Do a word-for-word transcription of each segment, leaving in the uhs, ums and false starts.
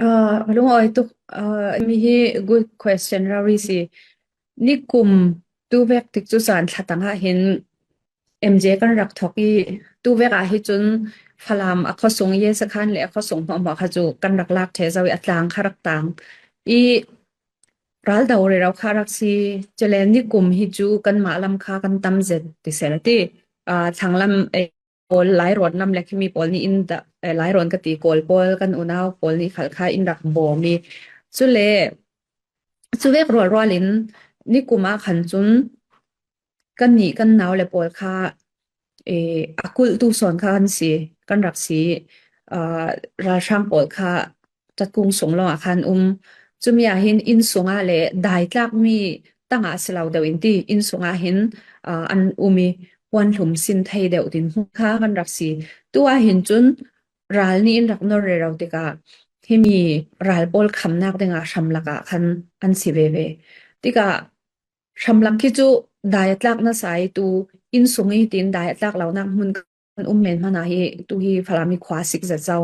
Ah, lungawi tuk, ah, mi hi good question rori si. Nikum tu vek tik cu caan thlatang ah hin M J kan rak thok i, tu vek ah hi cun Falam a khuasung Yesakhan le a khuasung hmuahhmuah kha cu kan rak lak ṭheh zo i, a tlang kha rak tang i, ral do rero kha rak si. Cule nikum hi cu kanmah lam kha kan tam zet ti seh la ti. Ah, thlanglam, eh, pawl, Lairawn lam le khimi pawl nih in dah, eh, Lairawn ka ti, Kawl pawl kan unau pawl nih khal kha in rak bawm i, cule cu vek rualrual in nikum ah khan cun kannih kan nau le pawl kha, eh, a kulhtu sawn kha kan si, kan rak si, ah, ralhrang pawl kha tatkung sung lawngah khan um. Cumi ah hin inn sungah le daitlakmi tangah si lo deuh in ti, inn sungah hin, ah, an um i, puanhlum sin thei deuh dinhmun kha kan rak si. Tu ah hin cun ral nih in rak nor rero tikah himi ral pawl khamnak dingah hramlak ah khan an si veve. Tikah hramlak khi cu dai a tlak nasa i, tu inn sung i tin dai a tlak lonak hmun kan um men hmanh ah hi, tu hi Falam i khua a sik zet zo.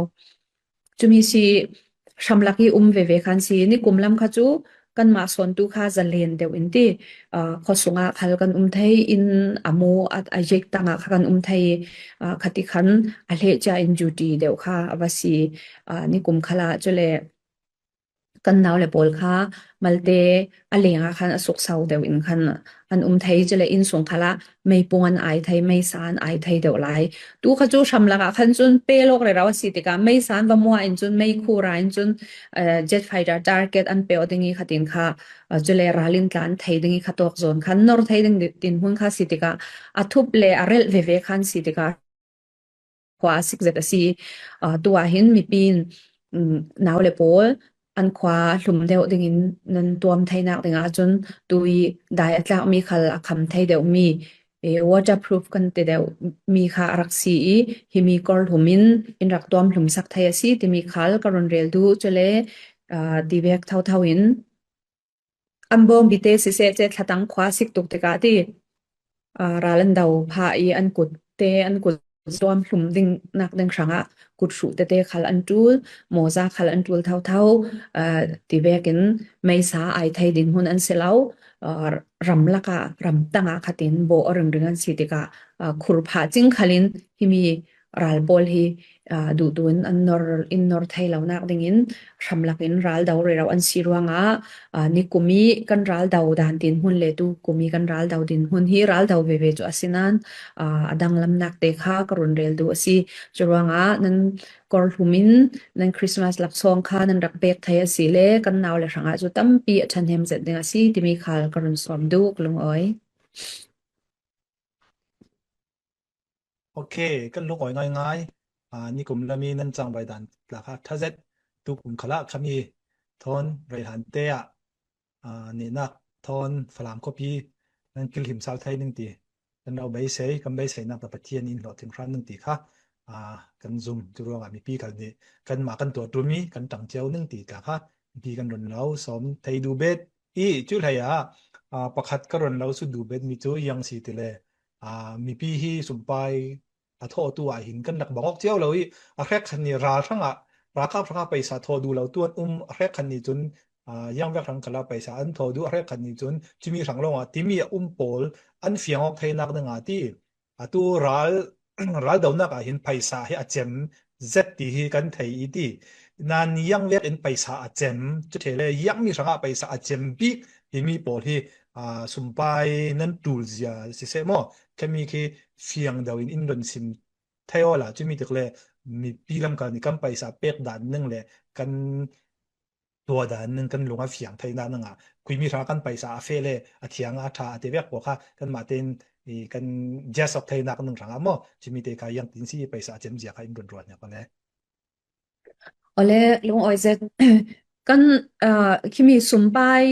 Cumi si, hramlak i um veve khan si. Nikum lam kha cu kanmah sawntu kha zalen deuh in ti, ah, khuasung ah khal kan um thei, inn a mu a, a yek tangah kha kan um thei i, ah, khati khan a hleh cia in duty deuh kha a va si, ah, nikum khal ah. Cule kan nau le pawl kha malte a leng ah khan a sukso deuh in khan an um thei, cule inn sung khal ah meipung an ai thei, meisa an ai thei deuh lai. Tu kha cu hramlak ah khan cun pe lawk rero a si tikah meisa an va muah in cun, meikhu ra in cun, eh, jet fighter target an pe aw ding i khatin kha, eh, cule ral in tlan thei ding i kha tawk zawn khan nor thei ding dinhmun kha si tikah, a thup le a relh veve khan si tikah, khua a sik zet a si. Ah, tu ah hin mipi in, um, nau le pawl an khua hlum deuh dingin nan tuam theinak dingah cun tu i dai a tlakmi khal a kham thei deuhmi, eh, waterproof kan ti deuh mi kha a rak si i, himi kawr hlum in in rak tuam hlum sak thei a si timi khal ka run rel duh. Cule, ah, ti vek thotho in, an bawmpi te siseh, ceh thlatang khua sik tuk tikah ti, aa, ral an do phah i, an kut te, an kut tuam hlum ding nak ding hrangah kut hruh tete khal an ṭul, mawza khal an ṭul thotho, aa, ti vekin meisa ai thei dinhmun an si lo, aa, ram lakah, ram tangah khatin bawh aw ringring an si tikah, aa, khur phah cing khalin himi ral pawl hi, aa, duhduh in an nor, in nor thei lonak dingin hramlak in ral do rero an si ruangah, aa, nikum i kan ral do dan dinhmun le tu kum i kan ral do dinhmun hi ral do veve cu a si nain, aa, a danglamnak te kha ka run rel duh a si. Curuangah nan kawr hlum in nan Christmas laksawng kha nan rak pek thei a si le kan nau le hrangah cu tampi a ṭhahnem zet ding a si timi khal ka run sawm duh, lungawi. Ok, kan lungawi ngaingai. Ah, nikum lam i nan cangvai dan tla kha ṭha zet. Tu kum khalah khami thawn Reihlan te ah, ah, nehnak thawn Falam khuapi nan kilhim sal thei ning ti, kan lo beisei, kan beiseinak ta Pathian in hlawhtling hram ning ti kha, ah, kan zum. Curuangah mipi khal nih kanmah kan tuah ṭum i kan ṭang cio ning ti tla kha mipi kan run lo sawm thei duh bet i, cu hlei ah, ah, pakhat ka run lo sut duh bet mi cu ziang si ti le, ah, mipi hi sumpai a thawhtu ah hin kan rak bang awk cio lo i, a hrekkhat nih ral hrangah, ralkap hrangah paisa thaw duh lo tu an um, a hrekkhat nih cun, aa, ziangvek hrang khalah paisa an thaw duh, a hrekkhat nih cun cumi hrang lawngah timi a um pawl an fiang awk theinak dingah ti, atu ral, ral donak ah hin paisa hi a cem zet ti hi kan thei i ti. Nain ziangvek in paisa a cem, cu ṭhe le ziangmi hrangah paisa a cem bik himi pawl hi, aa, sumpai nan ṭul zia siseh maw? Khami khi fiang deuh in in run sim thei awla, cumi tik le mipi lam kal nih kan paisa pek dan ning le kan tuah dan ning kan lung a fiang theinak dingah, khuimi hrang kan paisa a feh le a thiang a ṭha a ti vek pawl kha kanmah tein i kan jiasok theinak ning hrangah maw, cumi te kha ziangtin si paisa a cem zia kha in run ruat hna ko le. Awle, lungawi zet. Kan, aa, khimi sumpai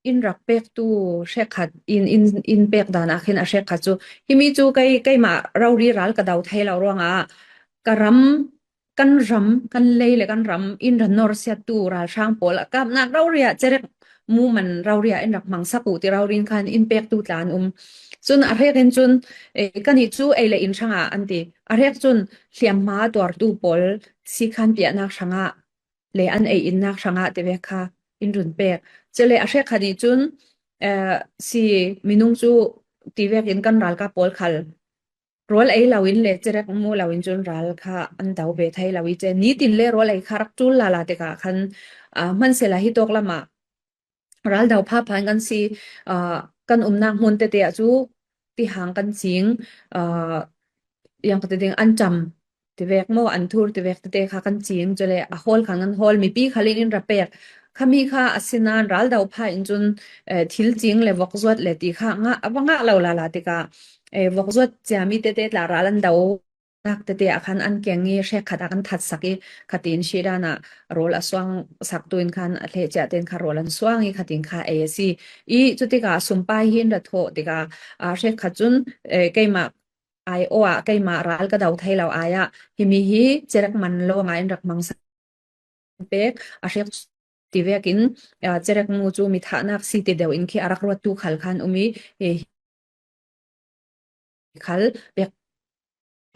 in rak pektu hrekkhat in, in, in pek dan ah khin a hrekkhat cu, himi cu kei, keimah rori ral ka do thei lo ruangah ka ram, kan ram, kan lei le kan ram in ran nor siattu ralhrang pawl a kapnak rori ah cerek mu man rori ah in rak hmangsak uh ti rori in khan in pektu tla an um. Cun a hrek in cun, eh, kan ih cu ei le in hrangah an ti. A hrek cun hliamhma tuartu pawl si khan piahnak hrangah le an ei innak hrangah tivek kha in run pek. Cule a hrekkhat nih cun, eh, si minung cu tivek in kan ralkap pawl khal rawl ei lo in le cerek mu lo in cun ral kha an do ve thei lo i ce. Nitin le rawl ei kha rak ṭul lala tikah khan, ah, hmansehla hitawk lamah ral do phapha in kan si, ah, kan umnak hmun tete ah cu tihang kan cing, ah, yang ka ti ding, an ṭam tivek maw, an thur tivek tete kha kan cing, cule a hawl khan kan hawl, mipi khal in in ra pek. Khami kha a si nain ral do pha in cun, eh, thil cing le vok zuat le ti kha ngah, a va ngah lo lala tikah, eh, vok zuat ciami tete tla ral an do nak tete ah khan an keng i hrekkhat ah kan thatsak i khatin hri dan ah rawl a suang saktu in khan a hleh ciah tein kha rawl an suang i khatin kha ei a si. I cutikah sumpai hi in ra thawh tikah, ah, hrekkhat cun, eh, keimah ai aw ah keimah ral ka do thei lo ai ah himi hi cerek man lawngah in rak hmangsak pek a hrek ti vekin, ah, cerek mu cu mi thahnak si ti deuh in khi a rak ruattu khal khan um i, eh, khal pek,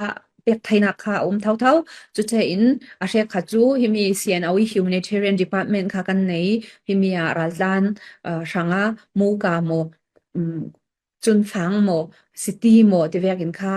ah, pek theinak kha a um thotho. Cucaah in a hrekkhat cu himi C N O i humanitarian department kha kan nei, himi ah raltlan, ah, hrangah muka maw, um, cunfang maw, city maw ti vekin kha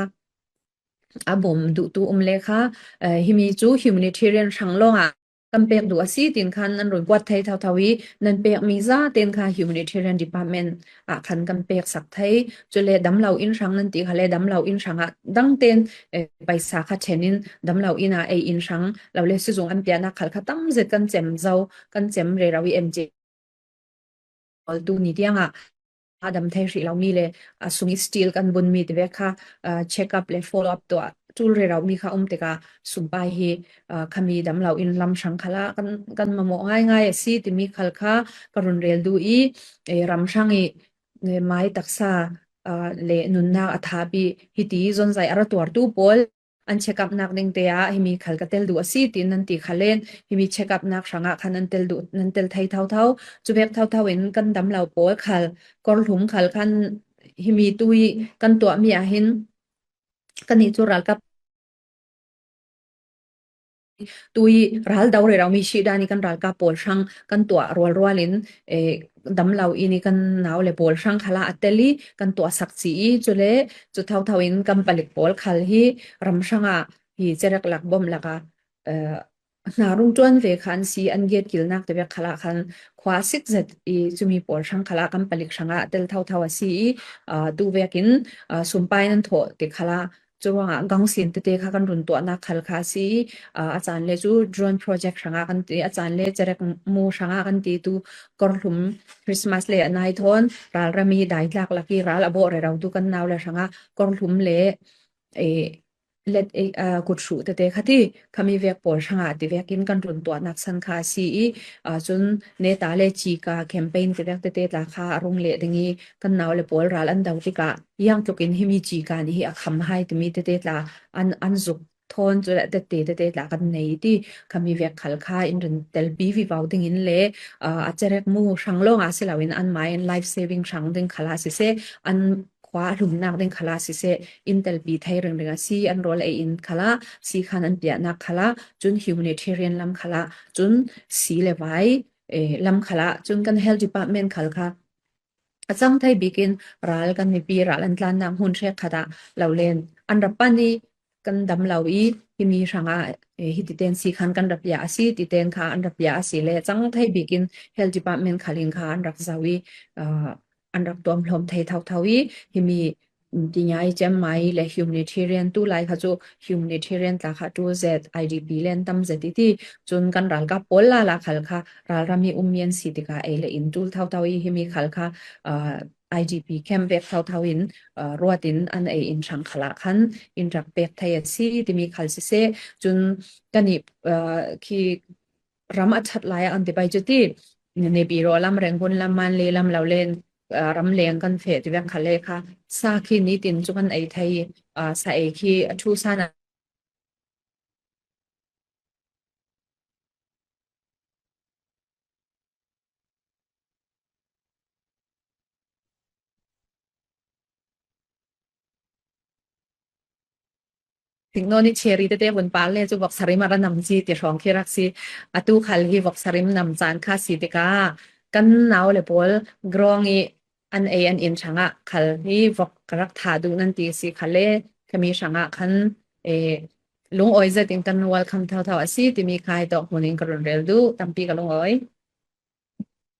a bawm duhtu um le kha, eh, himi cu humanitarian hrang lawngah kan pek duh a si, tin khan nan run kuat thei thotho i nan pekmi zaten kha humanitarian department ah khan kan pek sak thei. Cule damlo inn hrang nan ti kha le damlo inn hrangah dangten, eh, paisa kha ṭhen in damlo inn ah ei inn hrang lo le sizung an piahnak khal kha tam zet kan cem zo, kan cem rero i em ci. Awltu ni tiangah a dam thei hrih lomi le a sung i steel kan bunmi ti vek kha, ah, check up le follow up tuah ṭul rero mi kha um tikah sumpai hi, ah, khami damlo inn lam hrang khalah kan, kan mamawh ngaingai a si timi khal kha ka run rel duh i, eh, ram hrang i, eh, mai taksa, ah, le nunnak a thap i hiti zonzai a ra tuartu pawl an check up nak ding te ah himi khal ka tel duh a si, tiin nan ti khal in himi check up nak hrangah khan nan tel duh, nan tel thei thotho. Cuvek thotho in kan damlo pawl khal kawrhlum khal khan himi tu i kan tuahmi ah hin kan nih cu ralkap tu i ral do rero mi hrih dan i kan ralkap pawl hrang kan tuah rualrual in, eh, damlo inn i kan nau le pawl hrang khalah a tel i kan tuah sak ci i, cule cu thotho in kan palik pawl khal hi ram hrangah hi cerek lak bawm lakah, eh, hna rung ṭuan ve kha an si, an getkilnak te vek khalah khan khua a sik zet i cumi pawl hrang khalah kan palik hrangah a tel thotho a si i, ah, tu vekin, ah, sumpai nan thawh ti khalah cu ruangah gang sin tete kha kan run tuahnak khal kha a si i, ah, a caan le cu drone project hrangah kan ti, a caan le cerek mu hrangah kan ti tu kawrhlum Christmas le a nai thawn ralram i daitlak lak i ral a bawh rero tu kan nau le hrangah kawrhlum le, eh, let, eh, ah, kut hruh tete kha ti khami vek pawl hrangah ti vekin kan run tuahnak san kha a si i, ah, cun neta le cika campaign ti vek tete tla kha a rung leh ding i kan nau le pawl ral an do tikah yang tlukin himi cika nih hi a kham hai timi tete tla an, an zuk thawn cu le tete tete tla kan nei ti khami vek khal kha in run telpi vivo ding in le, ah, a cerek mu hrang lawngah si loin anmai in life saving hrang ding khalah siseh, an khua a hlumnak ding khalah siseh in telpi thei ringring a si, an rawl ei in khalah si khan an piahnak khalah cun humanitarian lam khalah cun si le vai, eh, lam khalah cun kan health department khal kha a cang thei bikin ral kan mipi ral an tlannak hmun hrekkhat ah lo len an rak pan i kan dam lo i himi hrangah, eh, hiti ten si khan kan rak piah a si, ti ten kha an rak piah a si le cang thei bikin health department khal in kha an rak zau i, ah, an rak tuamhlawm thei thotho i himi, mm, ti ngai cem mai le humanitarian tu lai kha cu humanitarian tla kha ṭul zet, I D P le an tam zet i ti cun kan ralkap pawl lala khal kha ralram i ummi an si tikah ei le in ṭul thotho i himi khal kha, ah, I D P camp vek thotho in, ah, ruat in an ei in hrang khalah khan in rak pek thei a si timi khal siseh. Cun kan i, ah, khi ram a ṭhat lai ah an ti pai cu ti, Naypyidaw lam, Rangoon lam, Mandalay lam lo le, ah, ram leng kan feh ti vek kha le kha sa khi nitin cu kan ei thei, ah, sa ei khi a ṭhu san ah Singnawn i cherry tete vun pal le chu vok sarim a ra nam chi ti hrawng khi rak si. A tu khal hi vok sarim nam caan kha si tikah kan nau le pawl grawng i an ei an in hrangah khal hi vok ka rak thah duh nan ti si khal le khami hrangah khan e, lungawi zetin kan welcome thotho a si timi kha hi tawk hmunin ka run rel duh, tampi ka lungawi.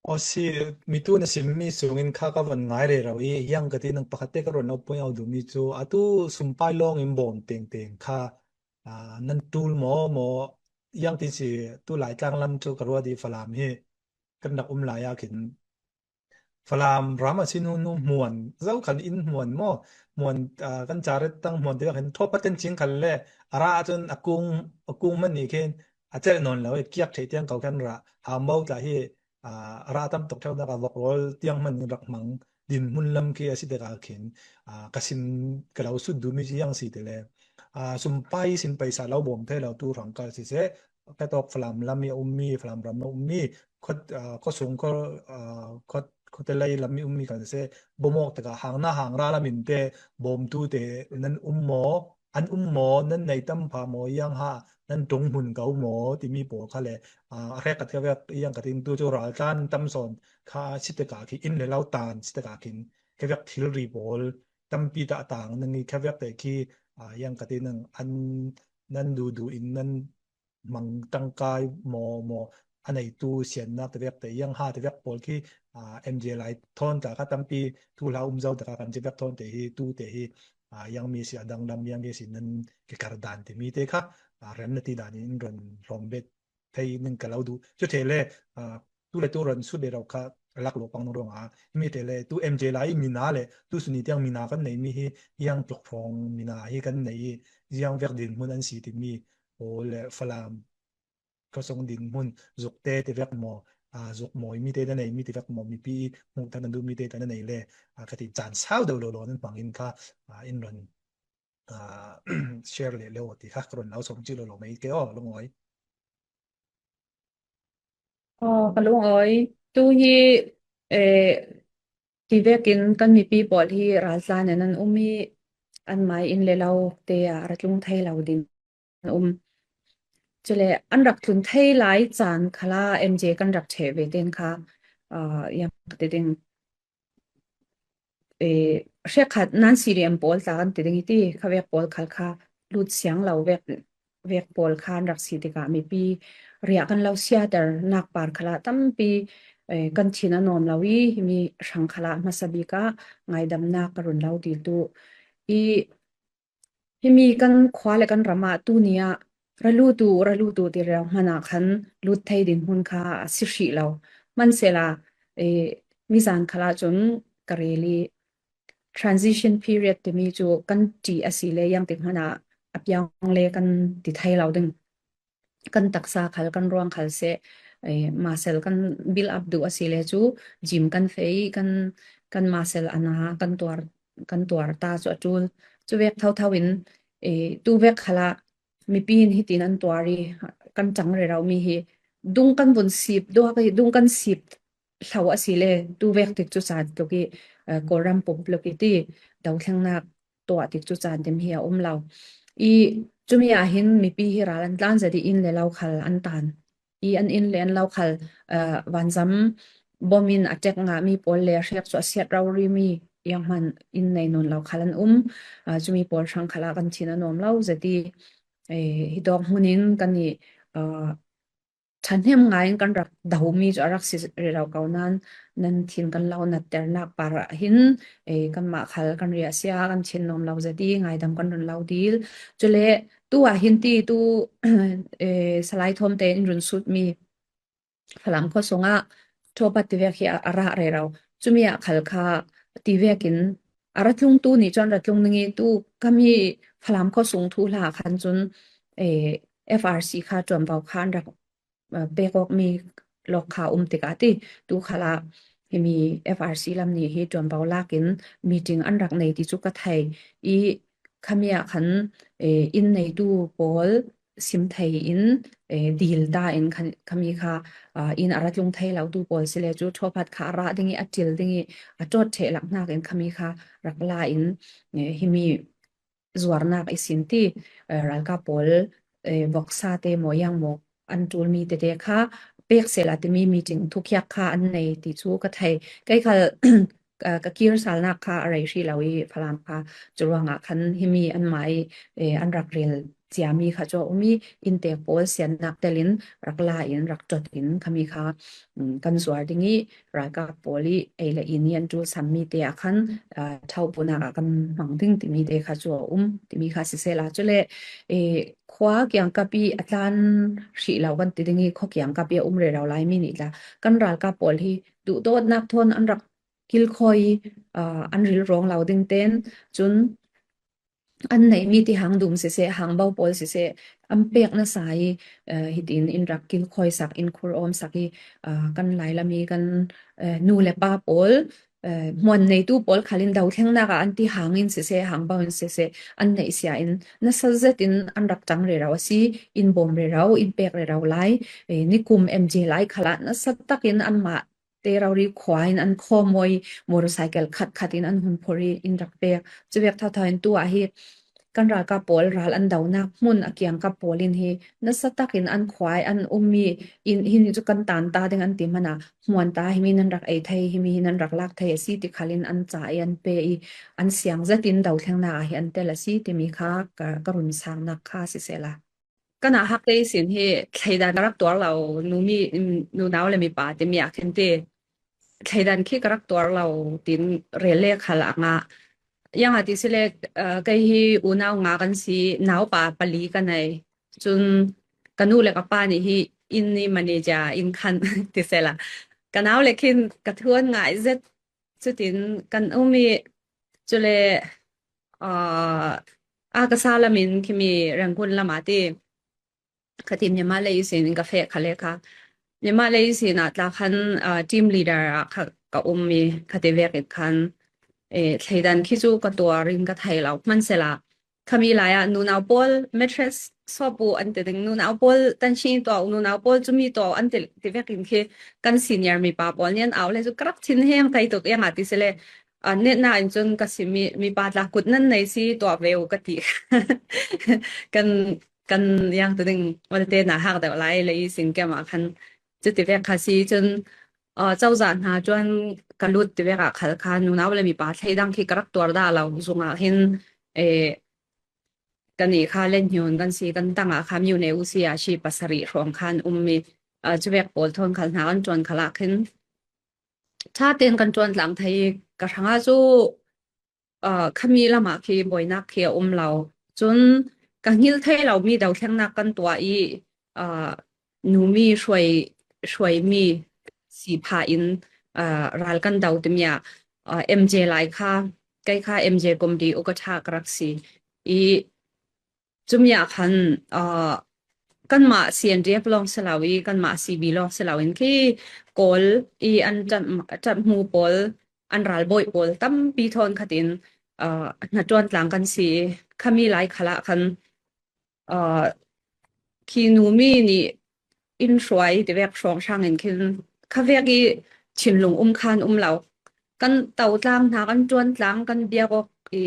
Aw si, mitu na simmi sungin kha ka von ngai rero i, hiang ka ti nang pakhatte ka run lo point out duhmi cu, atu sumpai lawng in bawm tengteng kha, aa, nan tul maw, maw, hiang tin si, tu Laitlang lam cu ka ruat i Falam hi kan rak um lai ah khin Falam ram a si nu, nu hmuan, zo khan in hmuan maw, hmuan, aa, kan caret tang hmuan tiah khin thawpat kan cing khan le, a ra ahcun a kung, a kung hmanh nih khin a celh nawn lo i kiak theih tiang ko khan rah. Hau mo tla hi, aa, a ra tam tuk theunak a vok rawl tiang hmanh rak hmang dinhmun lam khi a si tikah khin, aa, ka sim ka lo sut duhmi cu ziang si ti le, aa, sumpai sin paisa lo bawm thei lo tu hrang kal siseh, ka tawk Falam lam i a ummi, Falam ram a ummi, khuat, aa, khuasung, khua, aa, khuat, khuatelei lam i ummi kal siseh, bawmawk tikah hang na hang ra lam in te bawmtu te nan um maw, an um maw, nan nei tam pha maw, ziang ha nan ṭung hmun ko maw timi pawl kha le, aa, a hrek khat ka vek ziang ka tin tu cu raltlan tam sawn kha si tikah khi in le lo tan si tikah khin ka vek thilri pawl tampi dah tang nang i kha vek te khi, aa, ziang ka tin nang an nan duhduh in nan hmang tangkai maw, maw a neitu siannak te vek te ziang ha te vek pawl khi, aa, M J Lai thawn tla kha tampi tu hla um zo te kha kan ci vek thawn te hi tu te hi, aa, ziang mi si a dang lam ziang mi si nan ke kar dan timi te kha, aa, rem na ti dan in run hlawm bet thei ning ka lo duh. Cu te le, aa, tu le tu run sut le rau kha lak lo pang ruang a, himi te le tu M J Lai mina le tu suni tiang mina kan nei mi hi, ziang tluk hrawng mina hi kan nei i, ziang vek dinhmun an si timi, aw le Falam khuasung dinhmun zuk te ti vek maw, aa, zuk mawi mi te na nei mi ti vek maw, mipi i hmuh thang kan duh mi te ta na nei le, aa, ka ti caan sau deuh lo lo nan hmang in kha, aa, in run, aa, share le lo ti kha ka run lo sawm ci lo lo mei ke aw, lungawi. Aw, ka lungawi. Tu hi, eh, ti vekin kan mipi pawl hi raltlan in an um i an mai in le lo te ah ra tlung thei lo ding an um. Cule an rak tlun thei lai caan khala M J kan rak ṭheh ve tein kha, aa, ziang ka ti ding, eh, hrekkhat nan C D M pawl tla kan ti ding i ti, kha vek pawl khal kha lut siang lo vek, vek pawl kha an rak si tikah mipi riah kan lo siaternak par khalah tampi, eh, kan thin a nuam lo i, himi hrang khalah hmasa bik ah ngaidamnak ka run lo dil tu i, himi kan khua le kan ram ah tuni ah ra lut u, ra lut u ti rero hmanh ah khan lut thei dinhmun kha a si hrih lo. Hmansehla, eh, mizan khal ah cun ka rel i transition period timi cu kan ṭih a si le, ziangtik hmanh ah a piang le kan ti thei lo ding. Kan taksa khal, kan ruang khal seh, eh, muscle kan build up duh a si le cu gym kan feh i kan, kan muscle a na, kan tuar, kan tuar ta cu a ṭul. Cu vek thotho in, eh, tu vek khal ah mipi in hitin an tuar i kan ṭang rero mi hi dung kan vun sip, duak i dung kan sip hlo a si le tu vek tik cu caan tluk i, eh, Kawlram pump luk i ti dothlengnak tuah tik cu caan tim hi a um lo. I cumi ah hin mipi hi ral an tlan zat i inn le lo khal an tan. I an inn le an lo khal, eh, vanzam bom in a ṭek ngah mi pawl le a hriak cu a siat rori mi, zianghman inn nei nawn lo khal an um. Eh, cumi pawl hrang khal ah kan thin a nuam lo zat i, eh, hi tawk hmun in kan i, eh, ṭhahnem ngai in kan rak do mi cu a rak si rero ko nain, nan thin kan lo natternak par ah hin, eh, kanmah khal kan riahsia, kan thin nuam lo zat i ngaidam kan run lo dil. Cule tu ah hin ti tu, eh, Salai Thawm te in run sut mi Falam khuasung ah ṭhawpat ti vek hi a, a rah rero. Cumi ah khal kha ti vekin a ra tlung tu nih cun ra tlung ning i tu kami Falam khuasung thuhla khan cun, eh, F R C kha ṭuanvo kha an rak, eh, pek awk mi lawk kha um tikah ti tu khal ah himi F R C lam nih hi ṭuanvo lak in meeting an rak nei ti cu ka thei i khami ah khan, eh, inn neitu pawl sim thei in, eh, dil ta in khan, khami kha, ah, inn a ra tlung thei lo tu pawl si le cu ṭhawpat kha a rah ding i, a ṭil ding i, a ṭawt ṭheh lak hnak in khami kha rak la in, eh, himi zuarnak i sin ti, eh, ralkap pawl, eh, voksa te maw, yang maw, an ṭul mi tete kha pek sela timi meeting thukiak kha an nei ti chu ka thei. Kei khal, ka, ka kir salnak kha a rei hrih lo i Falam kha, curuangah khan himi anmah i, eh, an rak rel ciami kha cu a um i, inntek pawl siannak telin rak la in, rak ṭot in khami kha, um, kan zuar ding i, ralkap pawl i ei le in i an ṭul sammi te ah khan, ah, ṭhaupunak ah kan hmang ding timi te kha cu a um timi kha sisela, cule, eh, khua kiangkap i a tlan hrih lo kan ti ding i, khua kiangkap i a um rero lai mi nih tla, kan ralkap pawl hi duhdawtnak thawn an rak kilkhawi, ah, an rilrawng lo ding ten, cun an neihmi ti hang dum siseh, hang bo pawl siseh, an pek nasa i, eh, hitin in rak kilkhawi sak, in khur awm sak i, ah, kan Lailam i kan, eh, nu le pa pawl, eh, hmuan neitu pawl khalin dothlennak ah an ti hangin siseh, hang bo in siseh, an neih sia in nasa zet in an rak ṭang rero a si, in bawm rero, in pek rero lai, eh, nikum M J lai khalah nasa takin anmah te rori khua in an khawmawi, motorcycle khat khat in an hun phur i in rak pek. Cuvek thatha in tu ah hi kan ralkap pawl ral an donak hmun a kiangkap pawl in hi nasa takin an khua i an um i, in, himi cu kan tan ta ding an ti hmanh ah, hmuan ta himi nan rak ei thei, himi hi nan rak lak thei a si ti khalin an ca i an pe i, an siang zet in dothlennak ah hi an tel a si timi kha ka, ka run sangnak kha sisela. Kan ah hak te sin hi thleidan ka rak tuar lo, numi, nunau le mipa timi ah khin ti thleidan khi ka rak tuar lo, tin rel le khal a ngah. Yang a ti si le, eh, kei hi unau nga kan si, naupa pali ka nei. Cun ka nu le ka pa nih hi inn i manager in khan ti sela. Ka nau le khin ka thuan ngai zet, cutin kan um i, cule, ah, a ka sa lamin khimi Rangoon lam a ti, ka ti Myanmar lei sin in ka feh kha le kha. Myanmar lei sin ah tla khan, ah, team leader ah kha ka um i, ka ti vek in khan, eh, thleidan khi cu ka tuar in ka thei lo. Hmansela, khami lai ah nunau pawl mattress sawp uh an ti ding, nunau pawl tanshi tuah uh, nunau pawl cumi tuah uh an ti, ti vek in khi kan senior mipa pawl nih an au le cu ka rak thin heng thei tuk, yang a ti si le, ah, netnak in cun ka si mi, mipa tla kut nan nei si tuah ve uh ka ti. Kan, kan yang tu ding malte na hak deuh lai le i sin kem ah khan cuti vek kha si cun, ah, cozah hna cuan ka lut ti vek ah khal kha nunau le mipa thleidang khi ka rak tuar dah lo zung ah hin, eh, kan i kha len hniun kan si, kan tang ah kha miu ne u si a si pasarih hrawng khan um mi, ah, cuvek pawl thawn khal hna kan ṭuan khal ah khin ṭha tein kan ṭuan tlang thei i ka hrangah cu, ah, khami lam ah khi buainak khi a um lo. Cun ka hngilh thei lo mi dothlennak kan tuah i, ah, numi hruai, hruaimi si pha in, ah, ral kan do timi ah, ah, M J lai kha, kei kha M J committee ukatha ka rak si i, cumi ah khan, ah, kanmah C N D F lawng si lo i, kanmah C B lawng si lo in khi Kawl i an ṭat, ṭathmu pawl, an ralbawi pawl tampi thawn khat in, ah, hnaṭuan tlang kan si i, khami lai khal ah khan, ah, khi numi nih in hruai ti vek hrawng hrang in khin kha vek i thinlung um khan um lo. Kan to tlang hna, kan ṭuan tlang, kan biak awk i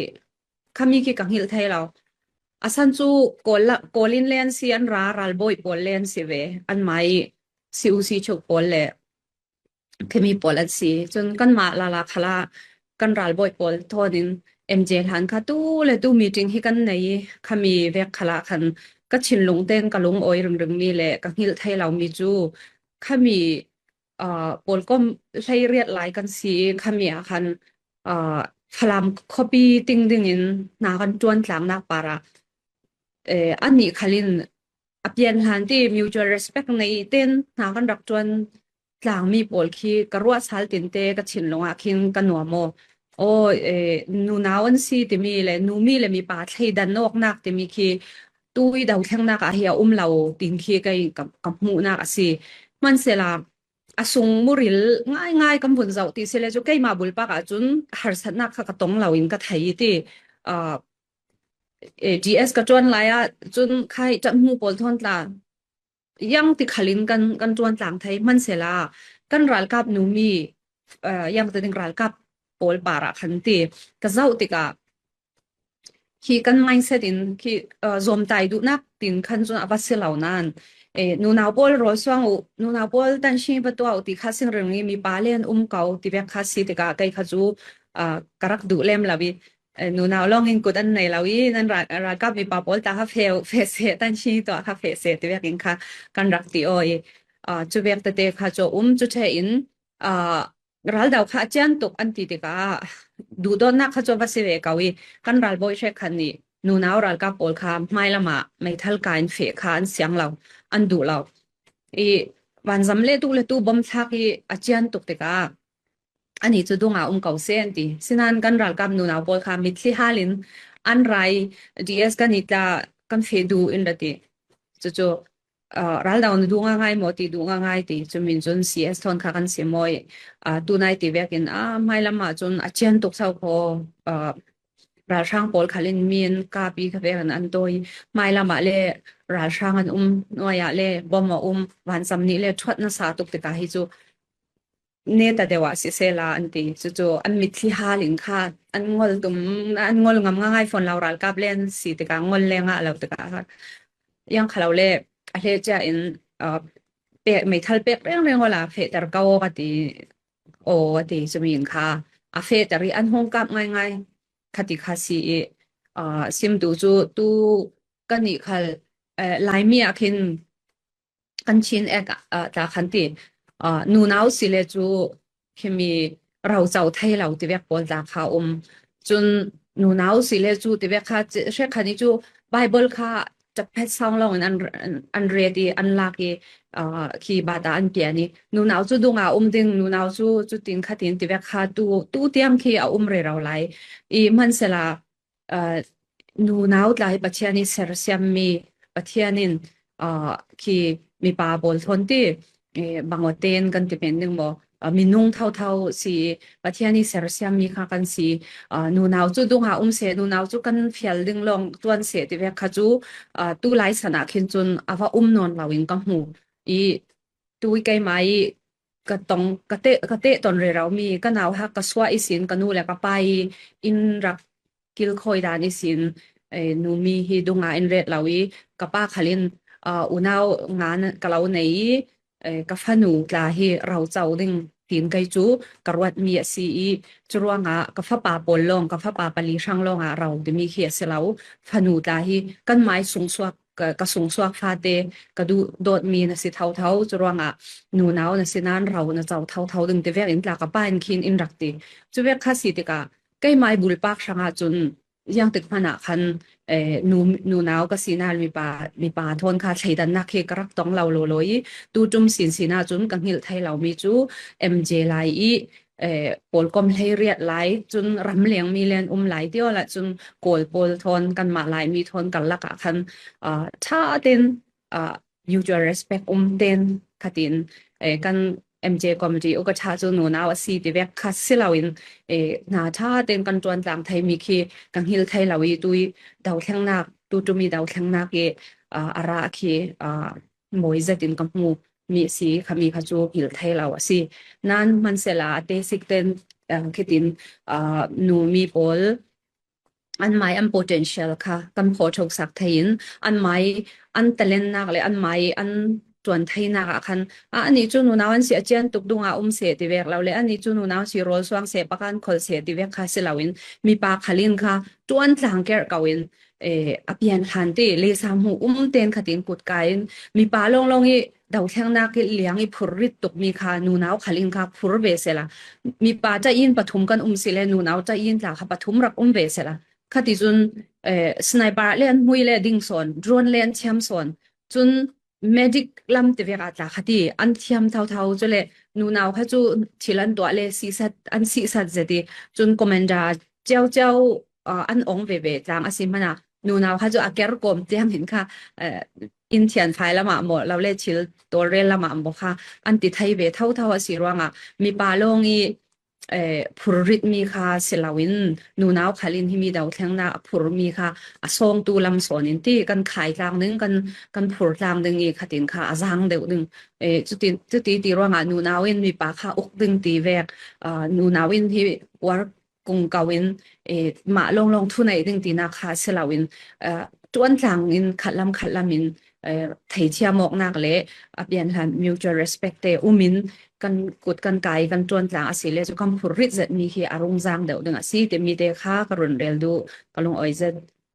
khami khi ka hngilh thei lo. A san cu Kawl la, Kawl in len si an ra, ralbawi pawl len si ve. Anmah i C U C chuk pawl le khimi pawl an si. Cun kanmah lala khal ah kan ralbawi pawl thawn in M J hlan kha tu le tu meeting hi kan nei i, khami vek khal ah khan ka thinlung tein ka lungawi ringring mi le ka hngilh thei lo mi cu khami, ah, pawlkom hleiriat lai kan si i, khami ah khan, ah, Falam khuapi ting ding in hna kan ṭuan tlangnak par ah, eh, annih khal in a pian hlan ti mutual respect nei tein hna kan rak ṭuan tlangmi pawl khi ka ruah sal tinte ka thinlung ah khin ka nuam aw. Aw, eh, nunau an si timi le numi le mipa thleidan awknak timi khi tui dothlennak ah hi a um lo, tin khi kei ka, ka hmuhnak a si. Hmansela, a sung muril ngaingai kan vun zoh ti si le cu keimah bulpak ah cun harsatnak kha ka tong lo in ka thei i ti, ah, eh, D S ka ṭuan lai ah cun khai ṭathmu pawl thawn tla yang ti khal in kan, kan ṭuan tlang thei. Hmansela kan ralkap numi, eh, yang ti ding ralkap pawl par ah khan ti ka zoh tikah khi kan mindset in khi, uh, zomtai duhnak tin khan cun a va si lo nain, eh, nunau pawl rawl suang uh, nunau pawl tanhri va tuah uh ti kha sin ring i mipa le an um ko ti vek kha si tikah kei kha cu, uh, ka rak duh lem lo i, eh, nunau lawng in kut an nei lo i nan ra-, ralkap mipa pawl ta kha feh uh, feh seh, tanhri tuah kha feh seh ti vek in kha kan rak ti aw i, uh, cu vek tete kha cu a um cu ṭhe in, uh, raldo kha a cian tuk an ti tikah duhdawtnak kha cu a va si ve ko i kan ralbawi hrekkhat nih nunau ralkap pawl kha hmailam ah meithal ka in feh kha an siang lo, an duh lo. I vanzam le tu le tu bom thlak i a cian tuk tikah ani cu dung ah um ko seh an ti. Sinain kan ralkap nunau pawl kha mitthli hal in an ra i D S kan i tla kan feh duh in ra ti. Cucu, ah, raldo na duh ngaingai maw ti, duh ngaingai ti. Cumi cun C S thawn kha kan si maw i, ah, tunai ti vekin, ah, hmailam ah cun a cian tuk sau kho, ah, ralhrang pawl khal in mi an kap i kha vekin an tawi. Hmailam ah le ralhrang an um, nuai ah le bom a um, vanzam nih le ṭhuat nasa tuk tikah hi cu neta deuh ah siseh la an ti. Cucu an mitthli hal in kha an ngol tum, an ngol ngam ngaingai fawn lo, ralkap le an si tikah ngol le ngah lo tikah kha. Yang kha lo le a hleh cia in, ah, pek, meithal pek rengreng awla fehter ko aw ka ti, aw a ti. Cumi in kha a fehter i an hung kap ngaingai kha ti kha si i, ah, sim tu cu tu kan nih khal, eh, Laimi ah khin kan Chin Act, ah, ta khan ti, ah, nunau si le cu khimi roco thei lo ti vek pawl ta kha um. Cun nunau si le cu ti vek kha ci-, hrekkhat nih cu Bible kha ṭaphet sawng lawng in an, an, an ret i an lak i, ah, khi bata an pian i nunau cu dung ah um ding, nunau cu cutin khatin ti vek kha tu, tu tiang khi a um rero lai i hmansela, ah, nunau tla hi Pathian i sersiammi, Pathian in, ah, khi mipa pawl thawn ti, eh, bangawten kan ti pen ding maw, ah, minung thotho si, Pathian i sersiammi kha kan si, ah, nunau cu dung ah um seh, nunau cu kan fial ding lawng tuan seh ti vek kha cu, ah, tu lai san ah khin cun a va um nawn lo in ka hmu i, tu i keimah i ka tong, ka teh, ka teh ton rero mi, ka nauhak ka suah ihsin ka nu le ka pa i in rak kilkhawi dan ihsin, eh, numi hi dung ah in ret lo i ka pa khal in, ah, unau nga ka lo nei i, eh, ka fanu tla hi roco ding tin kei cu ka ruatmi a si i, curuangah ka fapa pawl lawng, ka fapa pali hrang lawngah ro timi khi a si lo. Fanu tla hi kanmai sungsuak ka, ka sungsuak fate, ka duhdawtmi na si thotho, curuangah nunau na si nain ro na co thotho ding ti vek in tla ka pa in khin in rak ti. Cu vek kha si tikah keimai bulpak hrangah cun ziangtik hmanh ah khan, eh, nu, nunau ka si nain mipa, mipa thawn kha thleidannak hi ka rak tong lo lawlaw i tu ṭum sinsin ah cun ka hngilh thei lomi cu M J lai i, eh, pawlkom hleiriat lai, cun ramleng mi le an um lai ti awla cun Kawl pawl thawn kanmah Laimi thawn karlak ah khan, ah, ṭha tein, ah, mutual respect um tein khatin, eh, kan M J committee uka ṭha cu nunau a si ti vek kha si loin, eh, hna ṭha tein kan ṭuan tlang thei mi khi ka hngilh thei lo i tu i dothlengnak, tu ṭum i dothlengnak i, ah, a ra khi, ah, mawi zat in ka hmu mi a si, khami kha cu hngilh thei lo a si. Nan hmansela a te sik ten, ah, khitin, ah, numi pawl anmai an potential kha kan phawh ṭhosak thei in anmai an talentnak le anmai an ṭuan theinak ah khan, ah, ani cu nunau an si a cian tuk dung ah um seh ti vek lo le ani cu nunau si rawl suang seh, pakan khol seh ti vek kha si loin mipa khal in kha ṭuan tlang kerh ko in, eh, a pian hlan ti lesa hmuh um ten khatin kut kai in mipa lawnglawng i dothlengnak i liang i phurrit tukmi kha nunau khal in kha phur ve sela, mipa ṭain pathum kan um si le nunau ṭain tla kha pathum rak um ve sela, khati cun, eh, sniper le an hmui le ding sawn, drone le an thiam sawn, cun medic lam ti vek ah tla khati an thiam thotho cu le nunau kha cu thil an tuah le sisat, an sisat zet i cun commander ciauciau, ah, an ong veve tlang a si hmanh ah nunau kha cu a ker kawm tiang hin kha, eh, in thianfai lamah maw, lo le thil tawlrel lamah maw kha an ti thei ve thotho a si ruangah mipa lawng i, eh, phurrit mi kha si loin nunau khal in himi dothlengnak a phur mi kha a sawngtu lam sawn in ti kan khai tlang ding, kan, kan phur tlang ding i khatin kha a zang deuh ding. Eh, cuti, cuti ti ruangah nunau in mipa kha uk ding ti vek, ah, nunau in hi work kung kau in, eh, mah lawnglawng thu nei ding tina kha si lo in, eh, tuantlang in khatlam khatlam in, eh, theithiam awknak le a pianhlan mutual respect te um in kan kut kan kai kan tuantlang a si le cu kan phurrit zetmi hi a rung zang deuh ding a si timi te kha ka run rel duh, ka lungawi zet.